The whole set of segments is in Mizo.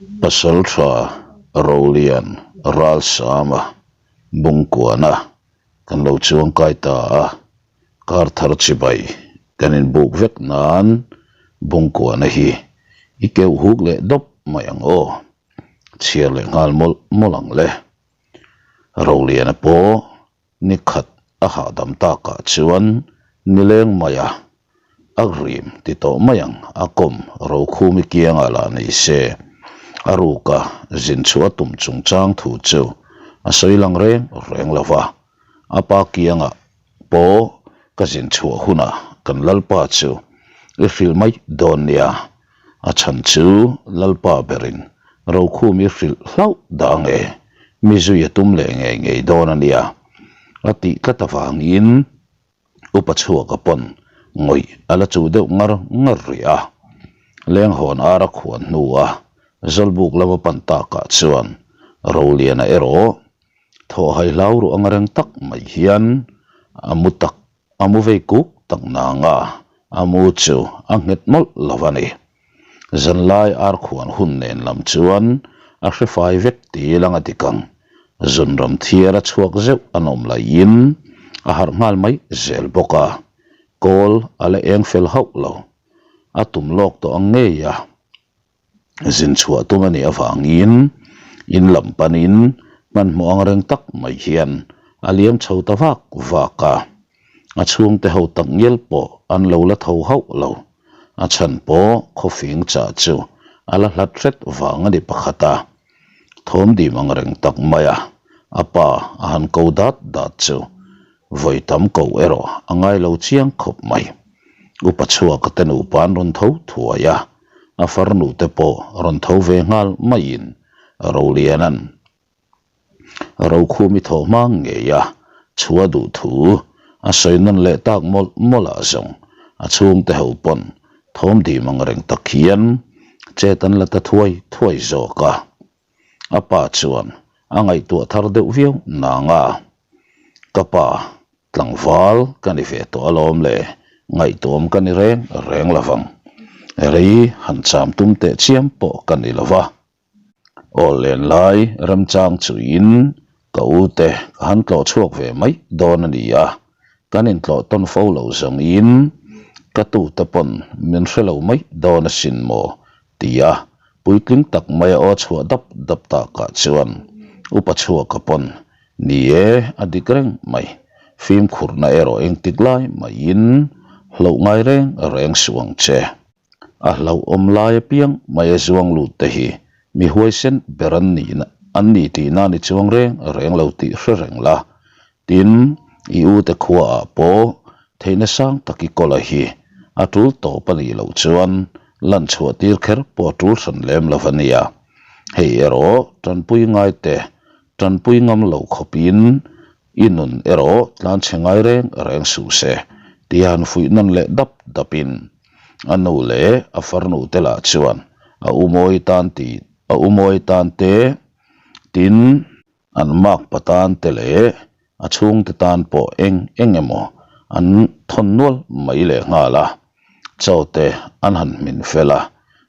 Pasaltha Rolian Ralsama Bungkuana kan lo chuangkai ta a, kar thar chibai kan inbuk vek nan Bungkuana hi i keuh huk leh dawp mai ang aw, chhiar leh nghal mawlh mawlh ang le. Roliana pawh Ni khat a hahdam takah chuan nileng mai a, a rim ti tawh mai ang a kawm Rokhumi kiangah lah ni se, a ruka zin chhuah a tum chungchang thu chu a sawi lang reng reng lo va, a pa kiangah pawh ka zin chhuah hunah kan Lalpa chu i hrilh mai dawn nia, A chhan chu Lalpa berin Rokhumi hrilh hlauh dah nge mi zui a tum leh ngei ngei dawn a nia a tih tlat avangin Upa chhuaka pawn ngawih a la chuh deuh ngar ngar rih a. Lenghawn ar a khuan hnua Zawlbuk lama pan takah chuan Roliana erawh thawhhai hlau ruh ang reng tak mai hian a mu tak A mu vei kuk tak nang a, a mu chu a nghet mawlh lo a ni. Zanlai ar khuan hun nen lam chuan a hre fai vek ti lang a dik ang. Zunram thiar a chhuak zeuh an awm laiin a harh nghal mai zel bawk a, kawl a la eng fel hauh lo. A tum lawk tawh ang ngei a. Zin chhuah tum a nih avangin in lam panin hmanhmawh ang reng tak mai hian a liam chho ta vak vak a. A chhungte ho tak ngial pawh an lo la tho hauh lo. A chhan pawh khawfing chah chu a la hlat hret vang a ni pakhat a. Thawm dim ang reng tak mai a, a pa a han ko dat dat chu vawi tam ko erawh a ngai lo chiang khawp mai. Upa chhuaka te nupa an rawn tho thuai a. A farnu te pawh rawn tho ve nghal maiin Roliana'n Rokhumi thawh hma ngei a chhuah duh thu a sawi nawn leh tak mawlh mawlh ah zawng a chhungte ho pawn thawm dim ang reng tak hian chet an la ta thuai thuai zawk a. A pa chuan a ngaihtuah thar deuh viau nang a, Ka pa, tlangval ka ni ve tawh alawm le, ngaihtuam ka ni reng reng lo vang. Rei han cham tum teh chiam pawh ka ni lo va. Aw len lai remchang chuin ka u te ka han tlawh chhuak ve mai dawn a ni a, kan intlawh tawn fo lo zawngin ka tute pawn min hre lo mai dawn asin maw Tia puitling tak mai a aw chhuah dap dap takah chuan Upa chhuaka pawn, Ni e, a dik reng mai. Fimkhurna erawh engtik lai maiin hlauh ngai reng reng suh ang che. A hlauhawm lai apiang mai a zuang lut te hi mi huaisen ber an nih an ni tihna ni chuang reng reng lo tih hre reng la. Tin, i ute khuaah pawh theihna sang tak i kawla hi a tul tawp a nih loh chuan lan chhuah tir kher pawh a tul hran lem lo a nia. Hei erawh tanpui ngai te, tanpui ngam lo khawpin i nun erawh tlan chhe ngai reng reng suh se tia han fuih nawn leh dap dapin a nu leh a farnu te lah chuan a u mawi tan ti a u mawi tan te tin An makpa tan te leh a chhungte tan pawh eng eng emaw an thawn nual mai leh nghal a, chaw te an han hmin fel a,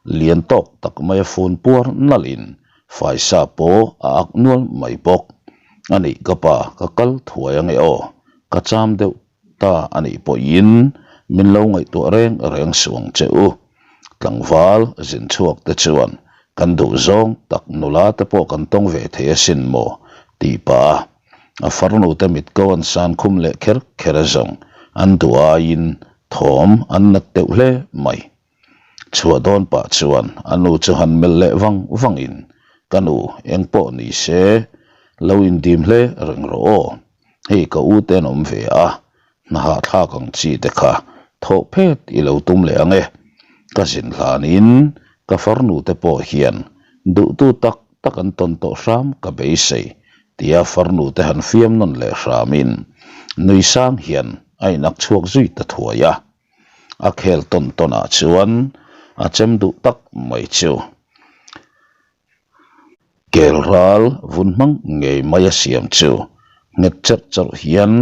lian tawk tak mai a fun puar nalh in faisa pawh a ak nual mai bawk. A nih ka pa ka kal thuai ange aw, ka cham deuh ta a nih pawhin min lo ngaihtuah reng reng suh ang che u. Tlangval zin chhuak te chuan kan duh zawng tak nula te pawh kan tawng ve thei asin maw tih pah a, a farnu te mit ko an san khum leh kher kher a zawng an duh aiin thawm an nat deuh hle mai. Chhuah dawn pah chuan a nu chu han melh leh vang vangin ka nu eng pawh ni se lo indim hle reng rawh aw. Hei ka u te an awm ve a, hna hahthlak ang chi te kha thawh phet i lo tum leh ang e. Ka zin hlanin ka farnu te pawh hian duhtu tak tak an tawn tawh hram ka beisei tia farnu te han fiam nawn leh hramin nui sang hian a inak chhuak zui ta thuai a. A khel tawn tawnah chuan a chem duh tak mai chu. Kel ral vun hmang ngei mai a siam chu nghet cherh chawrh hian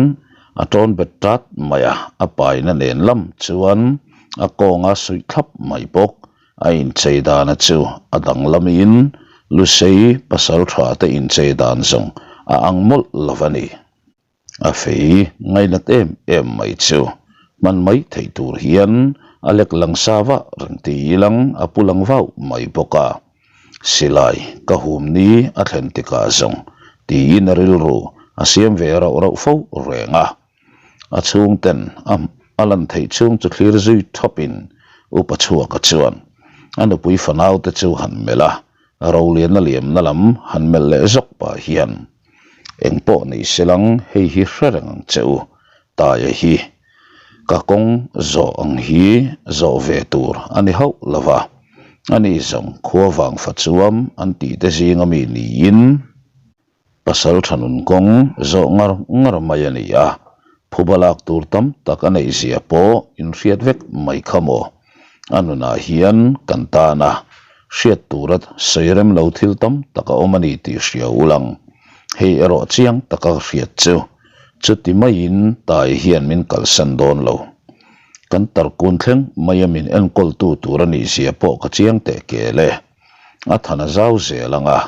a tawn bet tat mai a, a paina nen lam chuan a kawnga suih thlap mai bawk. A inchei dana chu a danglamin Lusei pasaltha te inchei dan zawng a ang mawlh lo a ni. A fei ngainat em em mai chu hman mai theih tur hian a lek lang sa vah reng ti ilang a pu lang vau mai bawk a. Silai ka hum ni a thlen tikah zawng tiin a rilru a siam ve rauh rauh fo reng a. A chhungten a a lan theih chhung chu thlir zui thawpin Upa Chhuaka chuan a nupui fanaute chu han melh a, Roliana liamna lam han melh leh zawk pah hian, Eng pawh ni se lang hei hi hre reng ang che u, Taia hi ka kawng zawh ang hi zawh ve tur a ni hauh lo va, ani zawng khua vang fa chuam an tihte zinga mi niin, Pasal tha nun kawng zawh ngar ngar mai a ni a, phuba lak tur tam tak a neih zia pawh inhriat vek mai kha maw? A nunah hian kan tan a, hriat tura sawi rem lo thil tam tak a awm a ni tih hria ulang. Hei erawh chiang taka ka hriat chu, chuti maiin tai hian min kalsan dawn lo. Kan tarkun thleng maia min enkawltu tur a nih zia pawh ka chiang teh kel e. A than a zau zel ang a.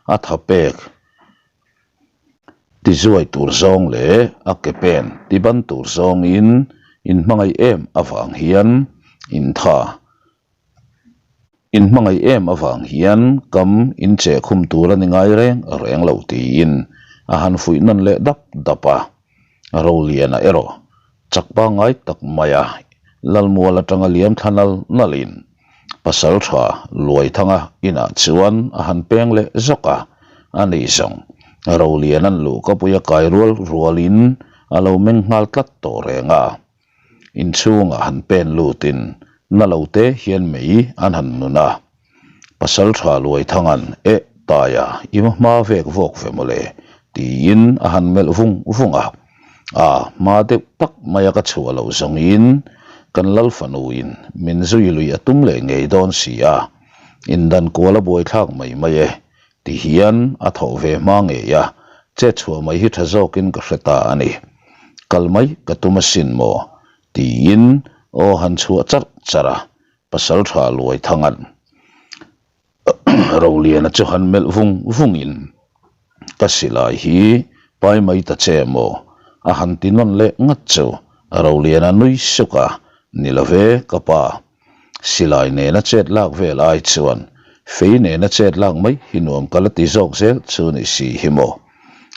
a tha pek ti zuai tur zawng leh a ke pen ti ban tur zawngin inhmangaih em avang hian intha inhmangaih em avang hian kam incheh khum tur a ni ngai reng reng lo tiin a han fuih nawn leh dap dap a. Roliana erawh chak pangngai tak maia Lalmual atanga liam thla nal nalin Pasal tha Luaithanga inah chuan a han peng leh zawk a, ani zawng Roliana'n luhkapui a kai rual rualin a lo meng nghal tlat tawh reng a. Inchhungah han pen lutin na lo te hian mei an han nun a. Pasal tha Luaithanga'n, Eh, Taia, i va hma vek vawk ve mawle, tiin a han melh vung vung a. A, hma deuh tak maia ka chhuah loh zawngin kan lal fanuin min zui lui a tum leh ngei dawn si a, indan kual a buaithlak mai mai e, ti hian a thawh ve hma ngei a, chet chhuah mai hi tha zawkin ka hre ta a ni. Kal mai ka tum asin maw? tiin aw han chhuah charh charh a, Pasal tha luai thangan Roliana chu han melh vung vungin ka silai hi pai mai ta che maw a han ti nawn leh ngat chu Roliana nui suk a, ni lo ve ka pa, silai nena chet lak vel ai chuan fei nena chet lak mai hi nuam ka la ti zawk zel chu ni si hi maw.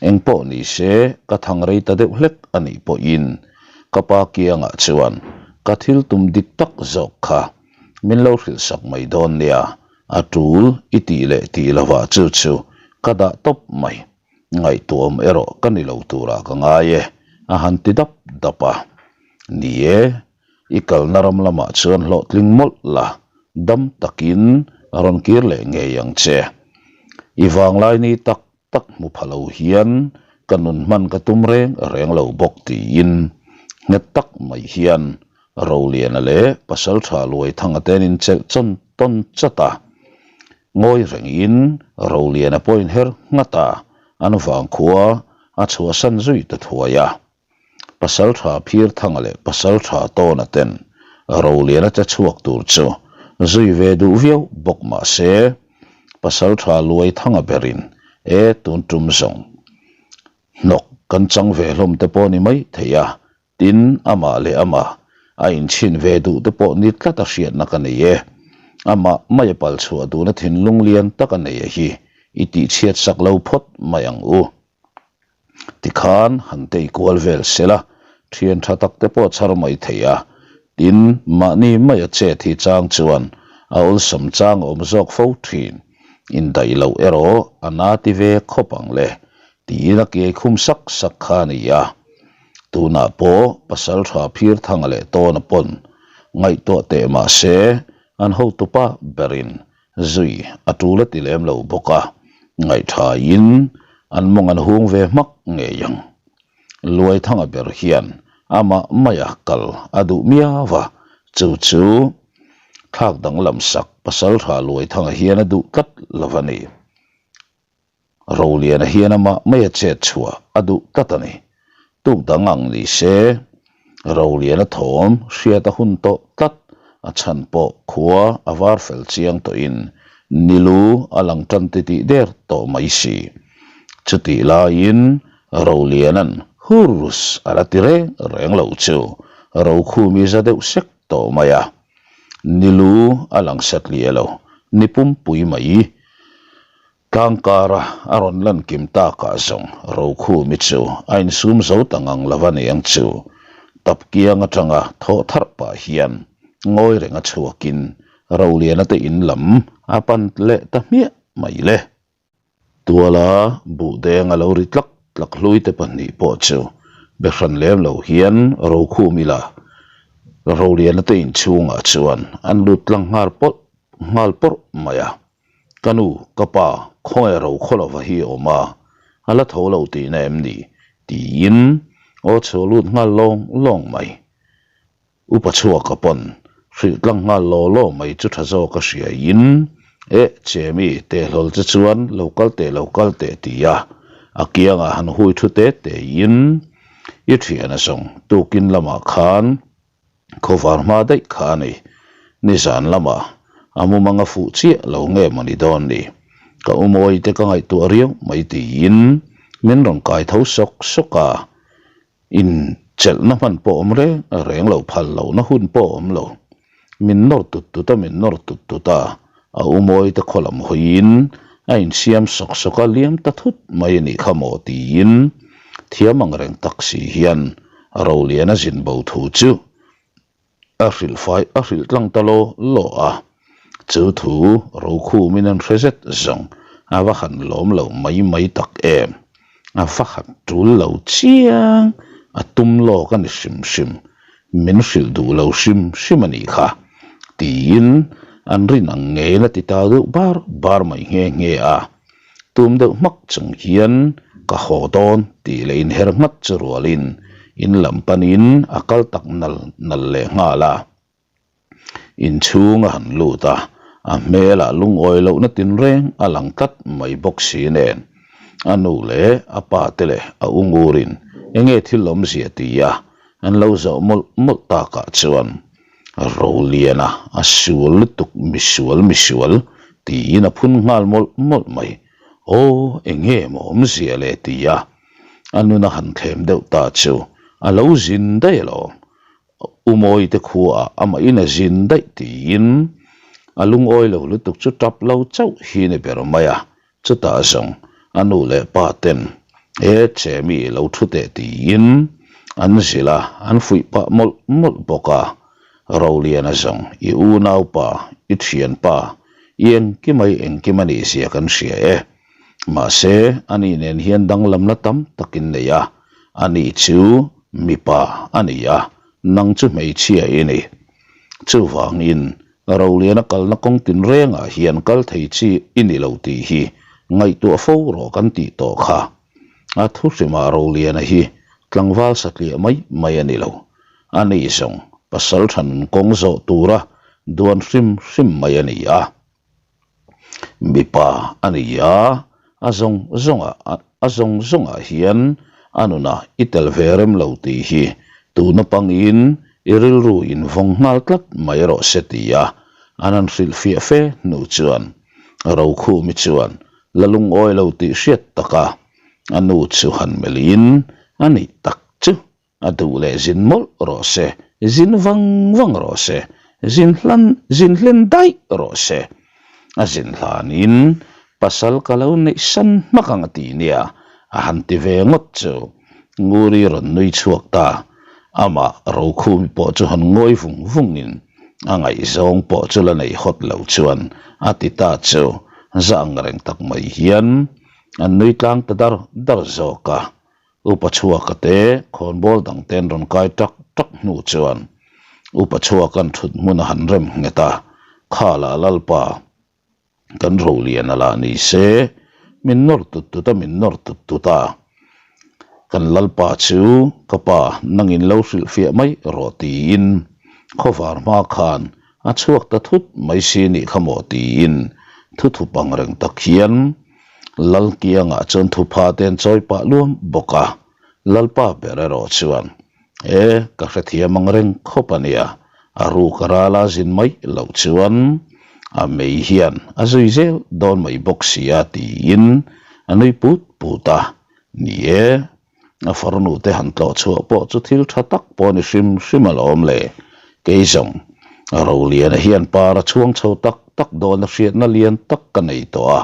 Engpawh ni se ka thang rei ta deuh hlek a nih pawhin ka pa kiangah chuan ka thil tum dik tak zawk kha min lo hrilh sak mai dawn nia, a tul i tih leh tih lovah chu chu ka dah tawp mai, ngaihtuam erawh ka ni lo turah ka ngai e, a han ti dap dap a. Ni e, i kalna ram lamah chuan hlawhtling mawlh la, dam takin rawn kir leh ngei ang che. I vanglai ni tak tak hmu pha lo hian ka nun hman ka tum reng reng lo bawk tiin nghet tak mai hian Roliana leh Pasaltha Luaithanga te an inchelh chawn tawn chat a. Ngawi rengin Roliana pawh inher nghat a, an vangkhua a chhuahsan zui ta thuai a. Pasaltha Phirthanga leh Pasaltha Tawna ten Roliana che chhuak tur chu zui ve duh viau bawk mah se, Pasaltha Luaithanga berin e tun tum zawng hnawk kan chang ve hlawm te pawh ni mai thei a, tin amah leh amah a inchhin ve duh te pawh ni tlat a hriatna ka nei e. Amah mai a pal chhuah duhna thinlung lian tak a nei a hi i tihchhiat sak lo phawt mai ang u. Tikhan han tei kual vel sela, thian tha tak te pawh chhar mai thei a, tin mahni maia chet hi chang chuan a awlsam chang a awm zawk fo thin. Indaih loh erawh a na ti ve khawp ang le, tiin a kiai khum sak sak kha a ni a. Tunah pawh Pasaltha Phirthanga leh Tawna pawn ngaihtuah teh mah se an hotupa berin Zui a tul a ti lem lo bawk a, ngaihthain an mawng an hung ve hmak ngei ang. Luaithanga ber hian amah maia kal a duh miau a, chu chu thlak danglam sak Pasaltha Luaithanga hian a duh tlat lo a ni. Roliana hian amah maia chet chhuah a duh tlat a ni. Tuk dang ang ni se, Roliana thawm hriat a hun tawh tlat. A chhan pawh khua a var fel chiang tawhin nilu a lang tan titih der tawh mai si. Chutih laiin Roliana'n Hurus a la ti reng reng lo chu Rokhumi za deuh sek tawh mai a. Nilu a lang satliah lo, ni pumpui mai. Tlangkara a rawn lan kim takah zawng Rokhumi chu a insum zo ta ngang lo a niang chu. Tap kiang atanga thawh tharh pah hian ngawi renga chhuakin Roliana te in lam a pan leh ta hmiah mai le. Tuala buhdeng a lo ri tlak tlak hlui te pahnih pawh chu be hran lem lo hian Rokhum ila Roliana te inchhungah chuan an lut tlang nghal pawlh nghal pawrh mai a. Ka nu, ka pa, khawngaih ro khaw lova hi a awm a, a la tho lo tihna em ni? tiin aw chhuah lut nghal lawng lawng mai. Upa chhuaka pawn hrilh tlang nghal law law mai chu tha zawk a hriaiin, Eh, Chemi, teh hlawl che chuan lo kal teh lo kal teh ti a, a kiangah han hui thu te tein, I thian a zawng tukin lamah khan Khawvar hma daih kha a ni. Nizan lamah a mumang a fuh chiah lo nge maw ni dawn ni. Ka umawi te ka ngaihtuah riau mai tiin min rawn kai tho sawk sawk a. In chelhna hman pawh awm reng reng lo phal lohna hun pawh awm lo. Min nawr tut tut a min nawr tut tut a, a umawi te khaw lam hawiin a insiam sawk sawk a liam ta thut mai a nih kha maw tiin thiam ang reng tak si hian Roliana zin bo thu chu a hrilh fai a hrilh tlang ta law law a, chu thu Rokhumin an hre zet zawng a va han lawm lo mai mai tak em, a va han tul lo chiang, a tum lawk a ni hrim hrim, min hrilh duh lo hrim hrim a nih kha tiin an rin ang ngeiin a ti ta deuh bar bar mai nghe nghe a. Tum deuh hmak chung hian ka haw dawn tih leh inher nghat chu rualin in lam panin a kal tak nal nal leh nghal a. Inchhung a han lut a, a hmelah lungawi lohna tinreng a lang tlat mai bawk si nen a nu leh a pa te leh a u ngurin enge thil awmzia tia an lo zawh mawlh mawlh takah chuan Roliana a sual lutuk misual misual tiin a phun nghal mawlh mawlh mai. Aw enge maw awmzia le tia a nun a han thlem deuh ta chu a lo zin daih alawm. U Mawite khuaah amahin a zin daih tiin a lungawi lo lutuk chu tap lo chauh hi ni ber mai a. Chutah zawng a nu leh pa ten e Chemi lo thu teh tiin an zilh a, an fuih pah mawlh mawlh bawk a. Roliana zawng i unaupa, i thianpa, i engkimai engkim a nih zia kan hria e. Mahse ani nen hian danglamna tam takin nei a, ani chu mipa a ni a, nang chu hmeichhia i ni. Chuvangin Roliana kalna kawng tinrengah hian kal thei chi i ni lo tih hi ngaihtuah fo rawh kan tih tawh kha. A thu hrimah Roliana hi tlangval satliah mai mai a ni lo. A ni zawng pasal tha nun kawng zawh tura duan hrim hrim mai a ni a. Mipa a ni a, a zawng zawngah a zawng zawngah hian a nunah i tel ve rem lo tih hi tuna pangin i rilru invawng nghal tlat mai rawh se tia an han hrilhfiah fe hnu chuan Rokhumi chuan la lungawi lo tih hriat taka a nu chu han melhin a nih tak chu A duh leh zin mawlh rawh se, zin vang vang rawh se, zin hlan zin hlen daih rawh se. A zin hlanin pasal ka lo neih san hmak ang a ti nia, a han ti ve ngawt chu. Nguri rawn nui chhuak ta. Amah Rokhumi pawh chu han ngawi vung vungin a ngaihzawng pawh chu la nei hawt lo chuan a ti ta chu. Za ang reng tak mai hian an nui tlang ta dar dar zawk a. Upa chhuaka te khawnbawl dang te an rawn kai tak tak hnu chuan Upa chhuaka'n thut hmun a han rem nghet a, Khala Lalpa, kan Roliana lah ni se, min nawr tut tut a, min nawr tut tut a, kan Lalpa chu ka pa nangin lo hrilhfiah mai rawh tiin khawvar hma khan a chhuak ta thut mai si nih kha maw tiin thuthup ang reng tak hian Lal kiangah chuan thupha te an chawi pah luam bawk a, Lalpa ber erawh chuan, E, ka hrethiam ang reng khawp a nia. A ruk a ral a zin mai loh chuan a mei hian a zui zel dawn mai bawk si a tiin a nui put put a. Ni e, a farnu te han tlawh chhuah pawh chu thil tha tak pawh a ni hrim hrim alawm le. Kei zawng, Roliana hian par a chhuang chho tak tak dawn a hriatna lian tak ka nei tawh a.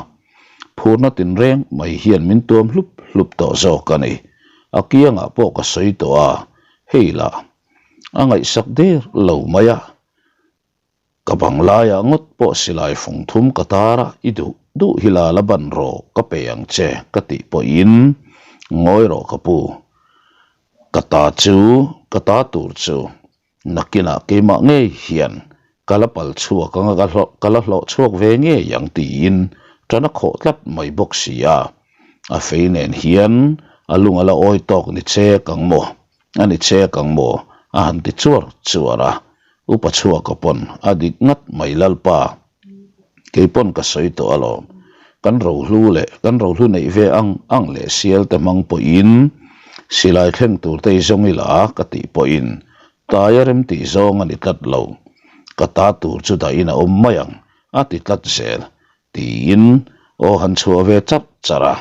Phurna tinreng mai hian min tuam hlup hlup tawh zawk a ni. A kiangah pawh ka sawi tawh a, hei lah a ngaihsak der lo mai a. Ka bang laiah ngawt pawh silai fung thum ka tar a, i duh duh hi la la ban rawh ka pe ang che ka tih pawhin ngawi rawh ka pu. Ka ta chu ka ta tur chu Nakinah keimah ngei hian ka la pal chhuak anga ka hlawh ka la hlawh chhuak ve ngei ang tiin tan a khawh tlat mai bawk si a. A fei nen hian a lung a la awi tawk ni chek ang maw? A ni chek ang maw? A han ti chuar chuar a. Upa chhuaka pawn a dik ngat mai Lalpa. Kei pawn ka sawi tawh alawm. Kan rohlu leh kan rohlu neih ve ang ang leh sial te hmang pawhin silai thleng tur te i zawng ila ka tih pawhin tlai a rem tih zawng a ni tlat lo. Ka ta tur chu dahin a awm mai ang a ti tlat zel tiin aw han chhuah ve char char a.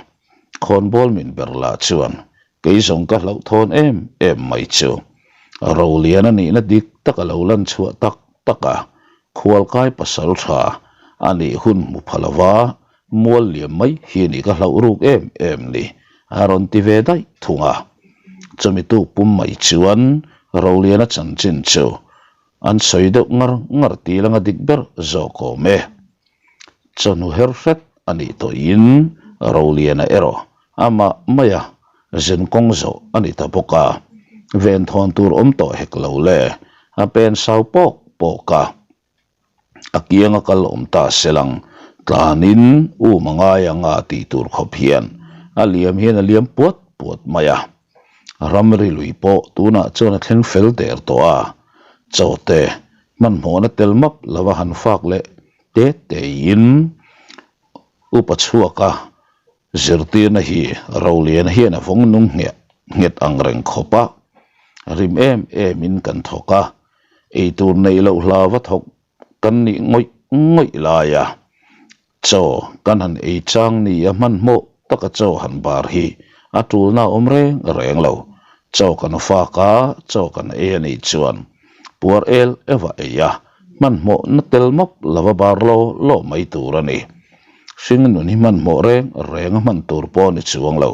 Khawnbawl min ber lah chuan kei zawng ka hlauhthawn em em mai chu. Rolian a nihna dik tak a lo lan chhuah tak tak a, khualkai pasal tha a nih hun hmu pha lova mual liam mai hi a nih ka hlauh ruk em em ni a rawn ti ve daih thung a. Chumi tuk pum mai chuan Roliana chanchin chu an sawi deuh ngar ngar tih langa dik ber zawk awm e. Chawhnu her hret a nih tawhin Roliana erawh amah maia zin kawng zawh a ni ta bawk a, venthawn tur awm tawh hek lo le, a pen sau pawk pawk a. A kianga kal awm ta selang tlanin um a ngai ang a tih tur khawp hian a liam hian a liam puat puat mai a. Ramri lui pawh tunah chuan a thleng fel der tawh a, chawte hmanhmawhna tel map lova han fak leh te tein upa chhuaka zirtirna hi Rolian hian a vawng nung nghet nghet ang reng khawp a, rim em emin kan thawk a, eitur neih loh hlauva thawk kan nih ngawih ngawih lai a, Chaw kan han ei chang ni a hmanhmawh taka chaw han bar hi a tulna a awm reng reng lo. Chaw kan fak a, chaw kan ei a nih chuan puar el eva ei a, hmanhmawh na tel mawp lova bar law law mai tur a ni. Hring nun hi hmanhmawh reng reng a hman tur pawh a ni chuang lo.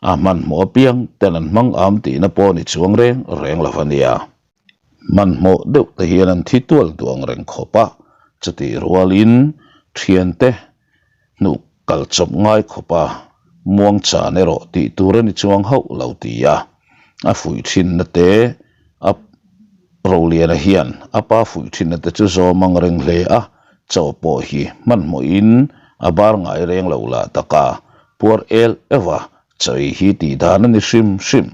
A hmanhmawh apiang ten an hmang am tihna pawh a ni chuang reng reng lo a nia. Hmanhmawh deuh te hian an thi tual duh ang reng khawp a, chutih rualin thiante hnuh kal chawp ngai khawp a, muang chan erawh tih tur a ni chuang hauh lo ti a, a fuih thinna te a Roliana hian a pa fuih thinna te chu zawm ang reng hle a, chaw pawh hi hmanhmawhin a bar ngai reng lo lah tak a, puar el eva Chawi hi tih dan a ni hrim hrim.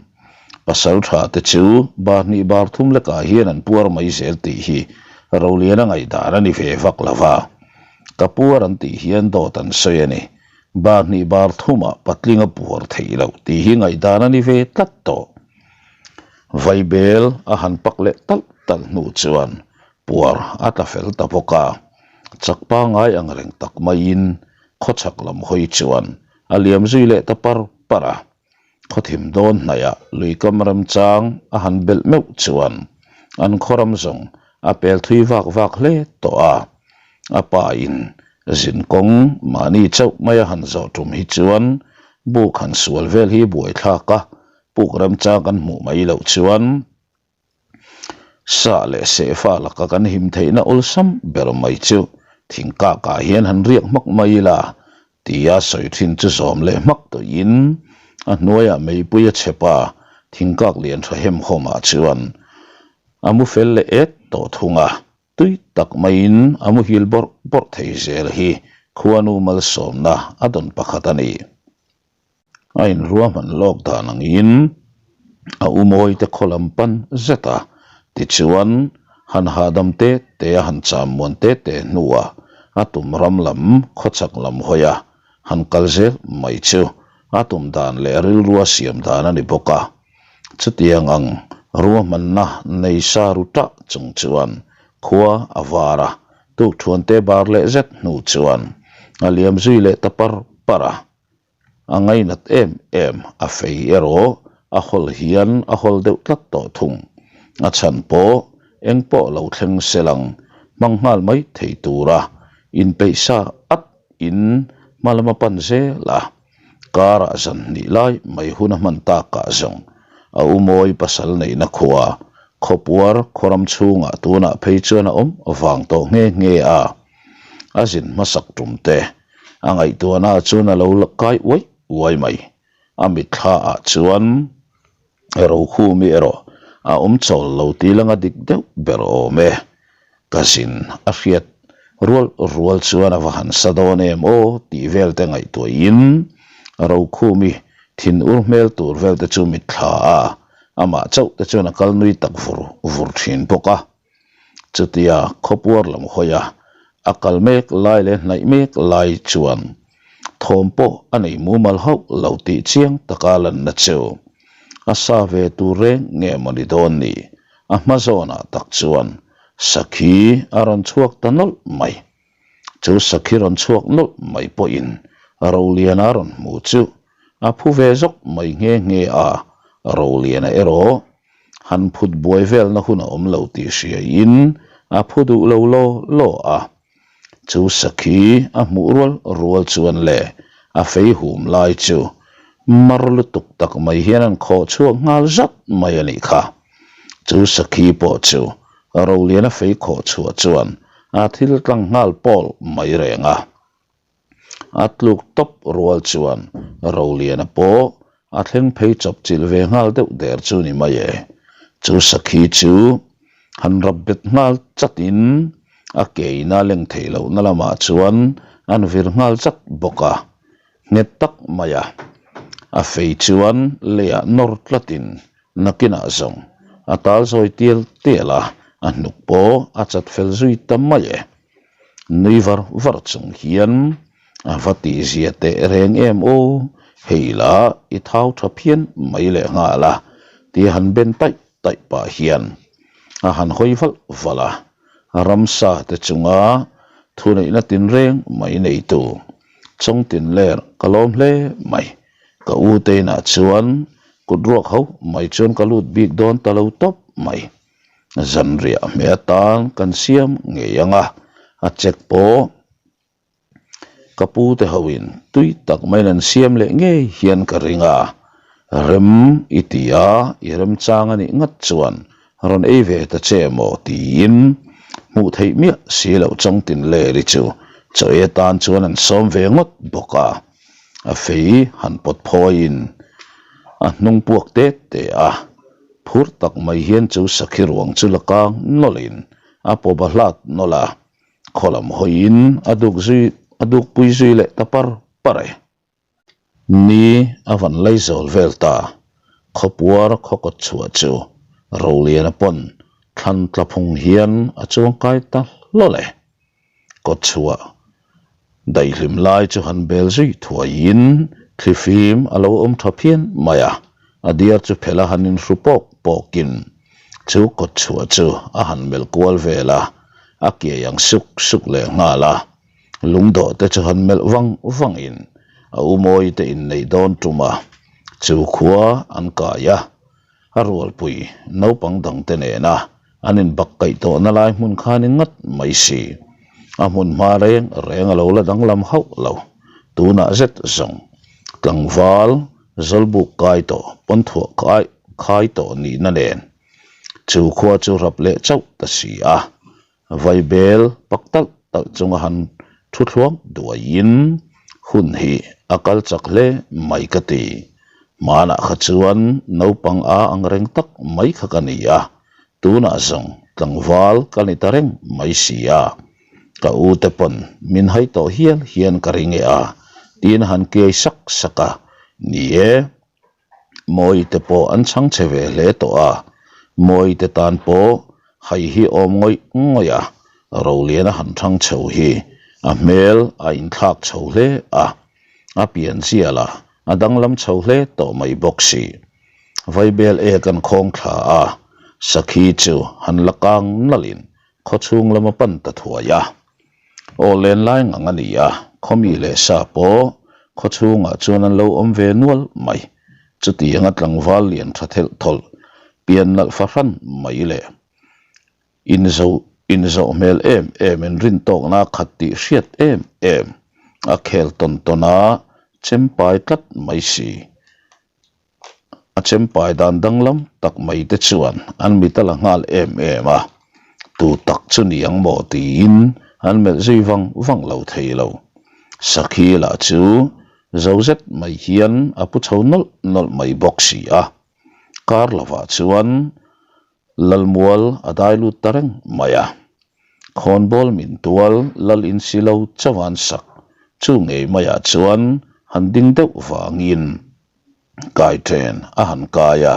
Pasal tha te chu bar hnih bar thum lekah hian an puar mai zel tih hi Roliana ngaihdan a ni ve vak lo va. Ka puar an tih hian dawt an sawi a ni. Bar hnih bar thumah patling a puar theih loh tih hi ngaihdan a ni ve tlat tawh. Vaibel a han pak leh talh talh hnu chuan puar a tla fel ta bawk a. Chak pangai ang reng tak maiin khawchhak lam hawi chuan A liam zui leh ta par par a, khawthim dawn hnaihah luikam ramchang a han belh meuh chuan an khawram zawng a pel thui vak vak hle tawh a. A pa in zin kawng mahni chauh mai a han zawh tum hi chuan buk han sual vel hi buaithlak a, puk ramchang kan hmuh mai loh chuan Sa leh sehfa laka kan him theihna awlsam ber mai chu thingkakah hian han riak hmak mai ila tia sawi thin chu zawm leh hmak tawhin a hnuaiah meipui a chep a, thingkak lian tha hem hawmah chuan a mu fel leh et tawh thung a, tui tak maiin a muhil bawrh bawrh thei zel hi khuanu malsawmna a dawn pakhat a ni. A inruahman lawk dan angin a umawi te khaw lam pan zet a, tichuan han hahdam te te a han cham muan te te hnuah a tum ram lam khawchhak lam hawi a han kal zel mai chu a tum dan leh rilrua siam dan a ni bawk a. Chutiang ang ruahmanna nei sa ru tah chung chuan. Khua a var a, tukthuan te bar leh zet hnu chuan a liam zui leh ta par par a. A ngainat em em, a fei erawh a hawl hian a hawl deuh tlat tawh thung. A chhan pawh eng pawh lo thleng se lang hmang nghal mai thei tura inpeih sa at in hma lama pan zel a. Karah zan hnih lai mai hun a hman takah zawng a umawi pasal neihna khua khawpuar khawram chhungah tunah phei chuan a awm vang tawh nghe nghe a. A zin hmasak tum te a ngaihtuahna chuan a lo la kai uai uai mai. A mitthla ah chuan Rokhumi erawh a awm chawl lo tih langa dik deuh ber awm e. Ka zin a hriat rual rual chuan a va han sa dawn em aw tih vel te ngaihtuahin Rokhumi thin ur hmel tur vel te chu mitthla a, amah chauh te chuan a kal nui tak vur vur thin bawk a. Chutia khawpuar lam hawi a, a kal mek lai leh hnaih mek lai chuan thawm pawh a nei mumal hauh lo tih chiang taka lanna chu a sa ve tur reng nge maw ni dawn ni? A hma zawnah tak chuan sakhi a rawn chhuak ta nawlh mai. Chu sakhi rawn chhuak nawlh mai pawhin Roliana rawn hmu chu a phu ve zawk mai nghe nghe a, Roliana erawh Han phut buai velna hun a awm lo tih hriain a phu duh lo law law a. Chu sakhi a hmuh rual rual chuan le a fei hum lai chu mar lutuk tak mai hian an khawh chhuak nghal zat mai a nih kha. Chu sakhi pawh chu Roliana fei khawh chhuah chuan a thil tlang nghal pawl mai reng a. A tluk tawp rual chuan Roliana pawh a thleng phei chawp chilh ve nghal deuh der chu ni mai e. Chu sakhi chu han rap bet nghal chatin a ke in a leng theih lohna lamah chuan an vir nghal chat bawk a, nghet tak mai a. A fei chuan leiah nawr tlatin nakinah zawng a tal zawi tial tial a, a hnuk pawh a chat fel zui ta mai e. Nui var var chung hian a va tihzia teh reng em aw, hei la i thau tha phian mai leh nghal a tia han ben taih taih pah hian a han hawi valh valh a, ramsa te chunga thuneihna tinreng mai neitu Chawngtin ler ka lawm hle mai, ka u te inah chuan kut ruak ho mai chuan ka lut bik dawn ta lo tawp mai. Zanriah hmeh atan kan siam ngei ang a, a check pawh ka pu te hoin tui tak maiin an siam leh ngei hian ka ring a, rem i ti a, i remchang a nih ngat chuan rawn ei ve ta che maw tiin hmuh theih miah si loh Chawngtin Leri chu chaw ei atan chuan an sawm ve ngawt bawk a, a fei han pawt phawiin a hnung puak te te a. Phur tak mai hian chu sakhi ruang chu la kang nawlhin a pawp a hlat nawlh a, khaw lam hawiin a duk zui a duk pui zui leh ta par par e. Ni a van lei zawl vel ta, khawpuar khaw kawt chhuah chu Roliana pawn thlan tla phung hian a chuangkai ta hlawl e. Kawt chhuah daihlim lai chu han bel zui thuaiin thlifim a lo awm tha phian mai a, a diar chu phel a han inhru pawk pawkin chu kawt chhuah chu a han melh kual vel a, a kiai ang suk suk leh nghal a, lungdawh te chu han melh vang vangin a umawi te inneih dawn tum a, chu khua an kai a. A rualpui naupang dangte nena an inbak kaih tawhna lai hmun kha ni ngat mai si. A hmun hma reng reng a lo la danglam hauh lo. Tunah zet zawng tlangval zawlbuk kai tawh pawnthuah kai khai tawh nihna nen chu khua chu rap leh chauh ta si a. Vaibel pak talh talh chunga han thu thluang duaiin hun hi a kal chak hle mai ka ti. Hmanah kha chuan naupang a ang reng tak mai kha ka ni a, tunah zawng tlangval ka ni ta reng mai si a. Ka u te pawn min hai tawh hial hian ka ring e a, tiin a han kiai sak sak a, ni e. Mawite pawh an chhang che ve hle tawh a, Mawite tan pawh hai hi awm ngawih ngawih a, Roliana han thang chho hi a hmel a inthlak chho hle a, a pian zial a, a danglam chho hle tawh mai bawk si. Vaibel ek an khawng thla a, Sakhi chu han la kang nalhin. khawchhung lam a pan ta thuai a. Aw len lai ngang a ni a, khawmi leh sa pawh khawchhungah chuan an lo awm ve nual mai. Chutianga tlangval lian tha thelh thawlh, pian nalh fahran mai leh inzo inzawh hmel em em in rintawkna khat tih hriat em em a khel tawn tawn a, chempai tlat mai si. A chempai dan danglam tak mai te chuan an mit a la nghal em em a, tu tak chu ni ang maw tiin an melh zui vang vang lo thei lo. Sakhi lah chu zo zet mai hian a pu chho nawlh nawlh mai bawk si a, kar lovah chuan Lalmual a dai lut ta reng mai a. Khawnbawl min tual lal in si lo chauh an sak chu ngei maiah chuan han ding deuh vangin kai then a han kai a.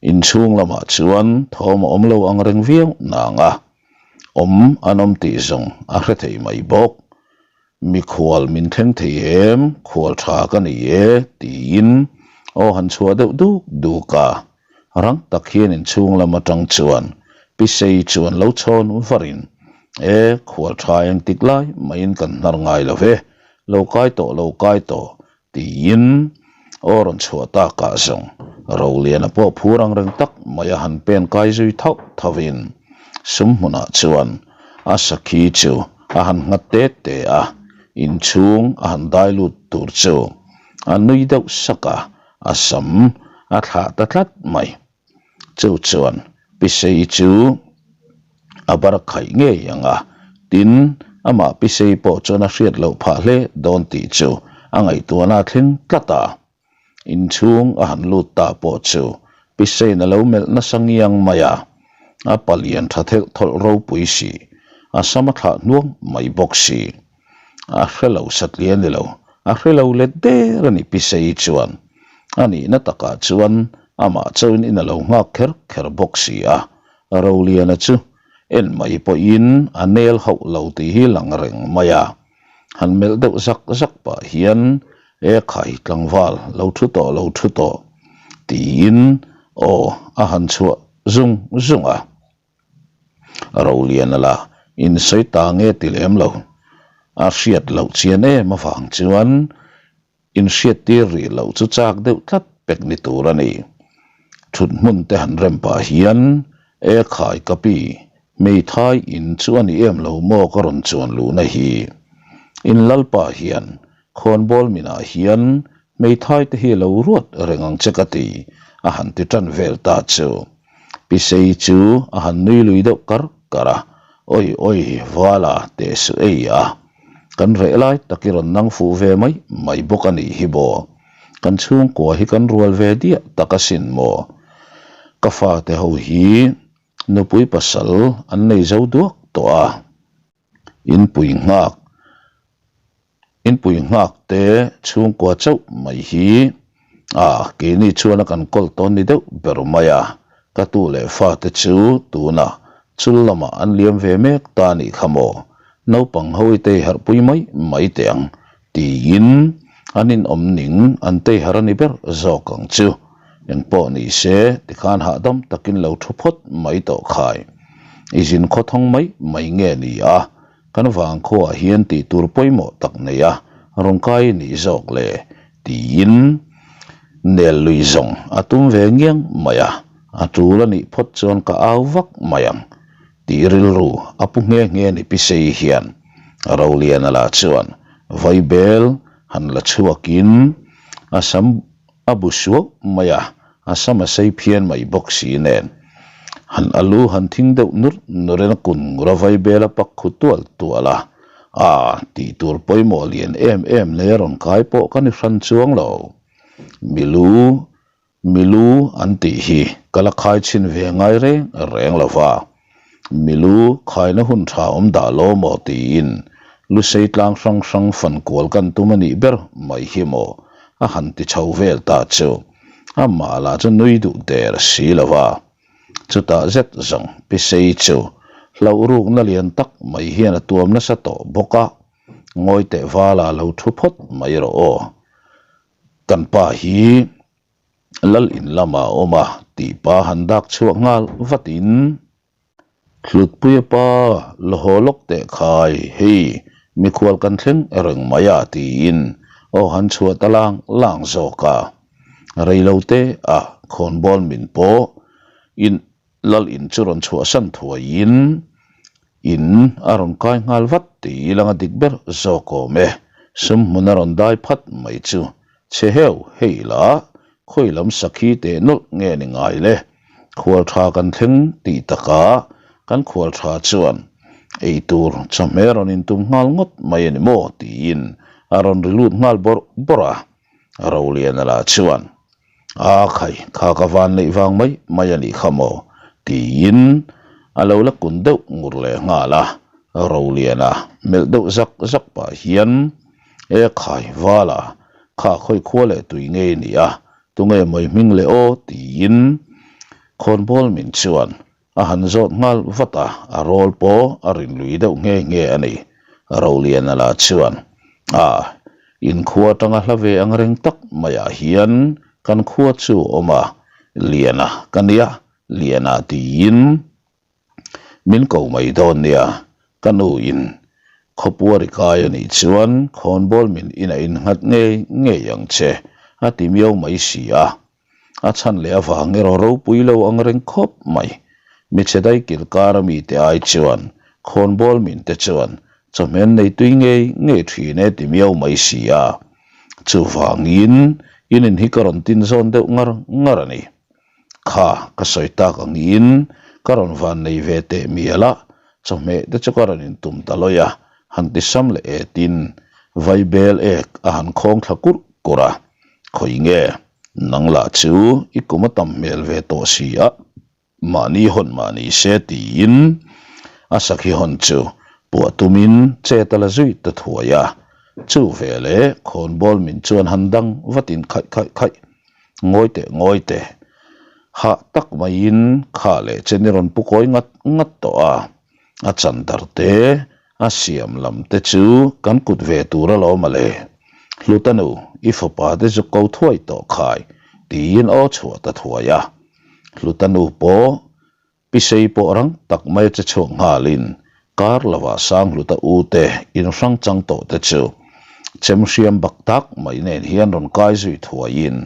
Inchhung lamah chuan thawm a awm lo ang reng viau nang a, awm an awm tih zawng a hre thei mai bawk. Mikhual min thleng thei em, khual tha ka ni e tiin aw han chhuah deuh duk duk a. Rang tak hian inchhung lam atang chuan Pi Sei chuan lo chhawn varin, E, khual tha engtik lai maiin kan hnar ngai lo ve, lo kai tawh lo kai tawh Tiin aw rawn chhuah takah zawng Roliana pawh phur ang reng tak mai a han pen kai zui thauh thauhin sum hmunah chuan a sakhi chu a han nghat te te a, inchhung a han dai lut tur chu a nui deuh sak a, a sam a thlah ta tlat mai. Chu chuan Pisei chu a bar khaih ngei ang a, tin, amah Pisei pawh chuan a hriat loh phah hle dawn tih chu a ngaihtuahna a thleng tlat a. Inchhung a han lut ta pawh chu Piseiin a lo melh nasa ngiang mai a, a palian tha thelh thawlh ropui si, a sam a thlah hnuang mai bawk si. A hre lo satliah a ni lo, a hre lo let der a ni Pisei chuan. A nihna takah chuan amah chauhin in a lo nghak kher kher bawk si a, Roliana chu en mai pawhin a nel hauh lo tih hi lang reng mai a. Han melh deuh zak zak pah hian, E khai tlangval, lo thu tawh lo thu tawh, tiin aw a han chhuah zung zung a. Roliana la insawi ta nge ti lem lo. A hriat loh chian em avang chuan inhriattir rih loh chu chak deuh tlat pek ni tur a ni. Thut hmun te han rem pah hian E khai ka pi, hmeithai in chu a ni em lo maw ka rawn chuan luhna hi. In lalpa hian khawnbawl minah hian hmeithai te hi lo ruat reng ang che ka ti a han ti tan vel ta chu. Pisei chu a han nui lui deuh kar kar a, Awi awi, Vala teh suh ei a, kan reh lai tak i rawn nang fuh ve mai mai bawk a nih hi maw? Kan chhungkua hi kan rual ve diah tak asin maw? Ka fate ho hi nupui pasal an nei zo duak tawh a. Inpui nghak Inpui nghak te chhungkua chauh mai hi a keini chuan a kan kawl tawn ni deuh ber mai a, ka tu leh fate chu tunah chul lamah an liam ve mek ta a nih kha maw, naupang ho i tei harh pui mai mai teh ang tiin an inawm ning an tei harh a ni ber zawk ang chu. Engpawh ni se tikhan hahdam takin lo thu phawt mai tawh khai. I zin khawthawng mai mai nge ni a, kan vangkhuaah hian tih tur pawimawh tak nei a rawn kai nih zawk le tiin nel lui zawng a tum ve ngiang mai a, a tul a nih phawt chuan ka au vak mai ang tih rilru a pu nghe nghe ni Pisei hian Roliana lah chuan vaibel han la chhuakin a sam A bu suau mai a, a sam a sei phian mai bawk si nen. Han a lu han thing deuh nur nur in a kun ngur a vai bel a pak khu tual tual a. Aa, tih tur pawimawh lian em em nei a rawn kai pawh ka ni hran chuang lo. Milu, milu an tih hi ka la khai chhin ve ngai reng reng lo va. Milu khaina hun tha awm dah lo maw tiin Lusei tlang hrang hrang fan kual kan tum a nih ber mai hi maw a han ti chho vel ta chu amah lah chu nui duh der si lo va. Chutah zet zawng Pisei chu hlauh rukna lian tak mai hian a tuam nasa tawh bawk a, ngawi teh vala lo thu phawt mai rawh aw. Kan pa hi Lal in lamah a awm a tih pa han dak chhuak nghal vatin. Hlutpuia pa, la haw lawk teh khai, hei, mikhual kan thleng reng mai a, tiin aw han chhuah ta lang lang zawk a. Reilote a khawnbawl min pawh in Lal in chu rawn chhuahsan thuaiin in a rawn kai nghal vat tih i lang a dik ber zawk awm e. Sum hmun a rawn dai phat mai chu chhe heu hei la khawi lam sakhi teh nawlh nge ni ngai le. Khual tha kan thleng tih takah kan khual tha chuan ei tur chawhmeh rawn intum nghal ngawt mai a ni maw tiin a rawn ri lut nghal bawrh bawrh a. Roliana lah chuan A khai, kha ka van neih vang mai mai a nih kha maw? tiin a lo la kun deuh ngur leh nghal a. Roliana melh deuh zak zak pah hian, E khai, Vala, kha khawi khua leh tui ngei a ni a, tunge mawi hming leh aw? tiin khawnbawl min chuan A han zawt nghal vat a, a rawl pawh a rin lui deuh nghe nghe a ni. Roliana lah chuan, A, in khua atanga hla ve ang reng tak maiah hian kan khua chu a awm a, Liana ka nia, Liana tiin min ko mai dawn nia, ka nu in khawpuar i kai a nih chuan khawnbawl min inah innghat ngei ngei ang che, a ti miau mai si a. A chhan leh avang erawh ropui lo ang reng khawp mai. Michhe dai kil kar a mite ai chuan khawnbawl min te chuan chawhmeh nei tui ngei ngei thin e ti miau mai si a. Chuvangin in in hi ka rawn tin zawn deuh ngar ngar a ni. Kha ka sawi tak angin ka rawn van nei ve teh mial a, chawhmeh te chu ka rawn in tum ta lawi a, han ti sam leh etin vaibel ek a han khawng thla kurh kurh a. Khawi nge? Nang lah chu i kum a tam hmel ve tawh si a, mahni hawn mahni se tiin a sakhi hawn chu puah tumin chet a la zui ta thuai a. Chu veleh khawnbawl min chuan han dang vatin khaih khaih khaih, Ngawi teh ngawi teh, hah tak maiin kha leh chen i rawn pu kawi ngat ngat tawh a, a chandar te A siam lam te chu kan kut ve tur alawm a le. Hluta nu, i fapa te zu ko thuai tawh khai, tiin aw chhuah ta thuai a. Hluta nu pawh Pisei pawh rang tak mai a che chhuak nghalin kar lovah Sanghluta u te inhrang chang tawh te chu chem hriam bak tak mai nen hian rawn kai zui thuaiin,